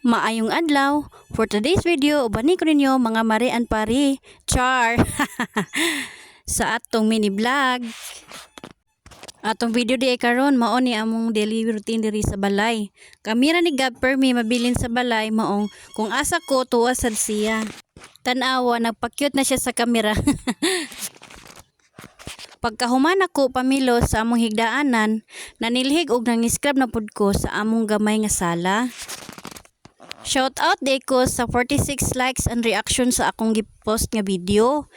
Maayong adlaw. For today's video, ubani ko ninyo, mga mare and pari. Char! Sa atong mini vlog. Atong video di ay karon mao ni among daily routine diri sa balay. Kami ra ni Gab permi mabilin sa balay, maong kung asa ko, tuwa sad siya. Tan-awa, nagpa-cute na siya sa kamera. Pagkahuman ako pamilo sa among higdaanan, nanilhig og nang-scrub na pud ko sa among gamay nga sala. Shout out diay ko sa 46 likes and reaction sa akong gi-post nga video.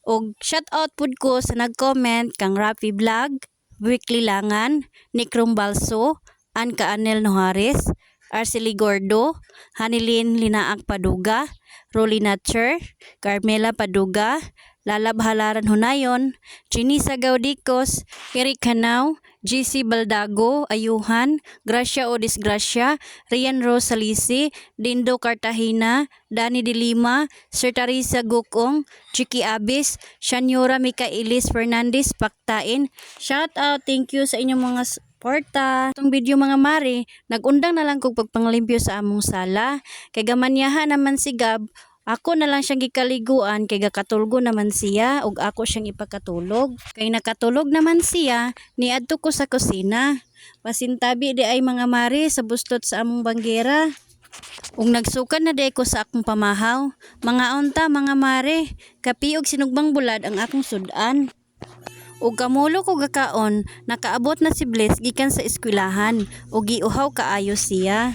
Og shout out pud ko sa nag-comment kang Rafi Vlog, Weekly Langan, Nick Rombalso, Ann Kaanel Nohares, Arcely Gordo, Hanilin Linaak Paduga, Rolly Natcher, Carmela Paduga, Lalab Halaran Hunayon, Chinisa Gaudicos, Eric Hanao, GC Baldago, Ayuhan, Gracia o Disgracia, Rian Rose Salisi, Dindo Cartagena, Danny De Lima, Sir Tarisa Gukong, Chiki Abis, Shanyura Micaelis Fernandez Paktain. Shout out, thank you sa inyong mga suporta. Itong video, mga mare, nagundang na lang kog pagpanglimpyo sa among sala. Kay gamanyaha naman si Gab, ako na lang siyang gikaliguan kay gakatulgo naman siya ug ako siyang ipakatulog. Kay nakatulog naman siya, niadto ko sa kusina. Pasintabi di ay, mga mare, sa buslot sa among banggera. Ug nagsukan na di ko sa akong pamahaw. Mga unta, mga mare, kape ug sinugbang bulad ang akong sudan. Ug kamulo ko gakaon, nakaabot na si Bliss gikan sa eskwelahan ug giuhaw kaayo siya.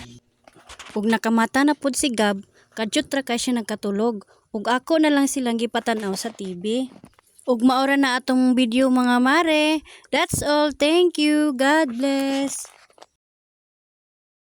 Ug nakamata na pud si Gab, kadyot ra kay siya nagkatulog ug ako na lang silang gipatan-aw sa TV. Ug maora na atong video, mga mare. That's all. Thank you. God bless.